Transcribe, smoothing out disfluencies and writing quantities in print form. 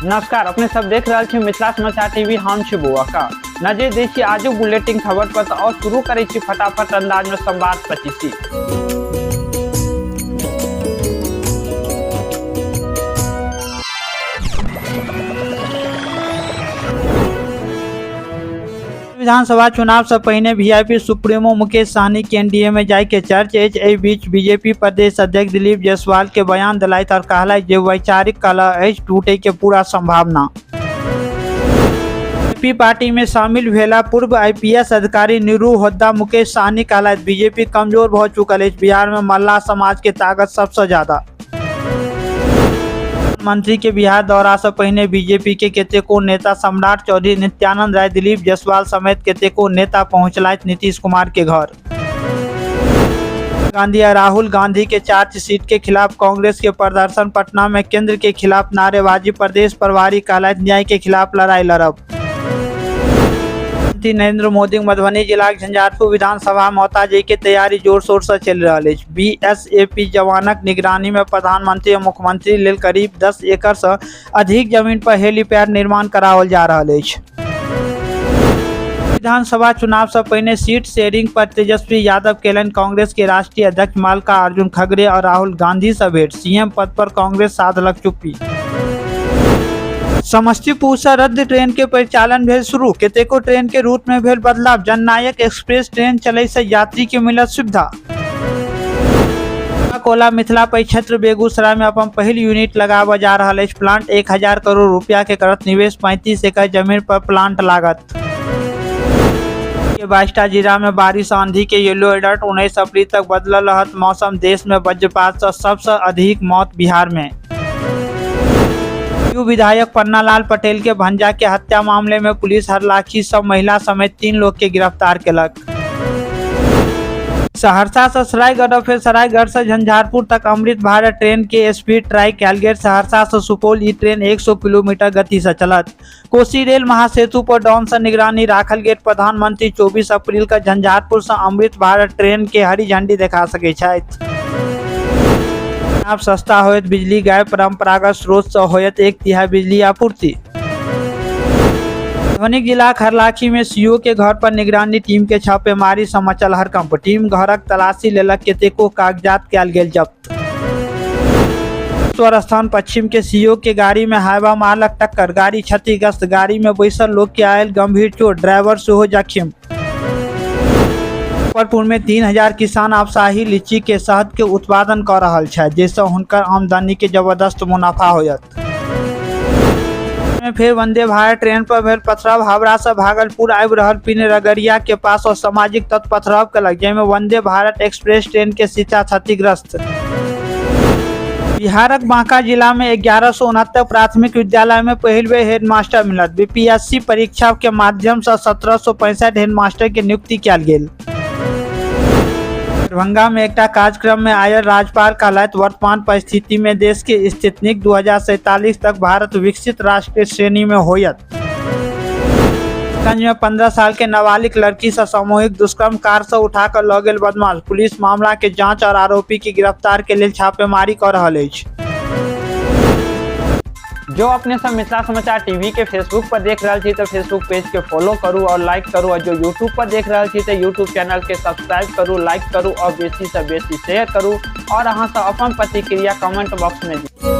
नमस्कार, अपने सब देख रहा छी मिथिला समाचार टीवी। हम छी बौआ नजर दै छी आजुक बुलेटिन खबर पर। तो और शुरू करै छी फटाफट अंदाज में संवाद 25। विधानसभा चुनाव से पहिने वीआईपी सुप्रीमो मुकेश सहनी के एनडीए में जाय के चर्च अछि। एहि बीच बीजेपी प्रदेश अध्यक्ष दिलीप जायसवाल के बयान दिलथि और कहलथि जे वैचारिक कलह अछि, टूटे के पूरा संभावना। बीजेपी पार्टी में शामिल भेला पूर्व आईपीएस अधिकारी नीरू होद्दा मुकेश सहनी कहलथि बीजेपी कमजोर भ चुकल अछि, बिहार में मल्लाह समाज के ताकत सबसे ज्यादा। मंत्री के बिहार दौरा से पहिने बीजेपी के कतेको नेता सम्राट चौधरी, नित्यानंद राय, दिलीप जायसवाल समेत कतेको नेता पहुंचलथि नीतीश कुमार के घर। गांधी और राहुल गांधी के चार्जशीट के खिलाफ कांग्रेस के प्रदर्शन, पटना में केंद्र के खिलाफ नारेबाजी, प्रदेश प्रभारी कहलथि न्याय के खिलाफ लड़ाई लड़ब। नरेंद्र मोदी मधुबनी जिला के झंझारपुर विधानसभा में औता जाय के तैयारी जोर शोर से चलि रहल अछि। बीएसएफ जवानक निगरानी में प्रधानमंत्री और मुख्यमंत्री लेल करीब 10 एकड़ से अधिक जमीन पर हेलीपैड निर्माण कराओल जा रहल अछि। विधानसभा चुनाव से पहिने सीट शेयरिंग पर तेजस्वी यादव केलनि कांग्रेस के राष्ट्रीय अध्यक्ष मल्लिकार्जुन खड़गे और राहुल गांधी से भेंट, सीएम पद पर कांग्रेस साधलक चुप्पी। समस्तीपुर से रद्द ट्रेन के परिचालन भेल शुरू, कतेको ट्रेन के रूट में भेल बदलाव, जननायक एक्सप्रेस ट्रेन चले से यात्री के मिलत सुविधा। कोला मिथिला परिक्षेत्र बेगूसराय में अपन पहिल यूनिट लगाबऽ जा रहल अछि प्लांट, 1000 करोड़ रुपया के करत निवेश, 35 एकड़ जमीन पर प्लांट लागत। 22टा जिला में बारिश आंधी के येलो अलर्ट, 19 अप्रैल तक बदलल रहत मौसम, देश में वज्रपात से सबसे अधिक मौत बिहार में। विधायक पन्नालाल पटेल के भंजा के हत्या मामले में पुलिस हरलाखी सब महिला समेत 3 लोग के गिरफ्तार केलक। सहरसा से सरायगढ़ और फिर सरायगढ़ से झंझारपुर तक अमृत भारत ट्रेन के स्पीड ट्राई कयल गेल। सहरसा से सुपौल ई ट्रेन 100 किलोमीटर गति से चलत। कोसी रेल महासेतु पर ड्रोन से निगरानी राखल गेल। प्रधानमंत्री 24 अप्रैल के झंझारपुर से अमृत भारत ट्रेन के हरी झंडी देखा सकै छथि। आब सस्ता होयत बिजली, गाय परंपरागत स्रोत से होयत 1/3 बिजली आपूर्ति। मधुबनी जिला हरलाखी में सीओ के घर पर निगरानी टीम के छापेमारी से मचल हड़कंप, टीम घरक तलाशी लेलक, कतेको कागजात कयल गेल जब्त। स्वर स्थान पश्चिम के सीओ के गाड़ी में हाईवा मारलक टक्कर, गाड़ी क्षतिग्रस्त, गाड़ी में बैसल लोग के आयल गंभीर चोट, ड्राइवर सेहो जख्म। मुजफ्फरपुर में 3000 किसान आब शाही लीची के शहद के उत्पादन क रहल छथि, जाहिसँ हुनकर आमदनी के जबरदस्त मुनाफा होयत। में फेर वंदे भारत ट्रेन पर भेल पथराव, हावड़ा से भागलपुर आबि रहल पिनरगड़िया के पास असामाजिक तत्व पथराव केलक, जाहिमे वंदे भारत एक्सप्रेस ट्रेन के शीशा क्षतिग्रस्त। बिहारक बांका जिला में 1169 प्राथमिक विद्यालय में पहिल बेर हेडमास्टर मिलत। बीपीएससी परीक्षा के माध्यम से 1765 हेडमास्टर के नियुक्ति कयल गेल। दरभंगा में एकटा कार्यक्रम में आयल राज्यपाल कहलथि वर्तमान परिस्थिति में देश के स्थिति 2047 तक भारत विकसित राष्ट्र के श्रेणी में होयत। में 15 साल के नाबालिग लड़की से सामूहिक दुष्कर्म, कार से उठाकर लऽ गेल बदमाश, पुलिस मामला के जांच और आरोपी के गिरफ्तार के लेल छापेमारी कऽ रहल अछि। जो अपने सब मिथिला समाचार टीवी के फेसबुक पर देख रहा छी तो फेसबुक पेज के फॉलो करू और लाइक करू, और जो यूट्यूब पर देख रहा छी तो यूट्यूब चैनल के सब्सक्राइब करू, लाइक करू और बेसी से बेसी शेयर करू, और अहाँ सब अपन प्रतिक्रिया कमेंट बॉक्स में दी।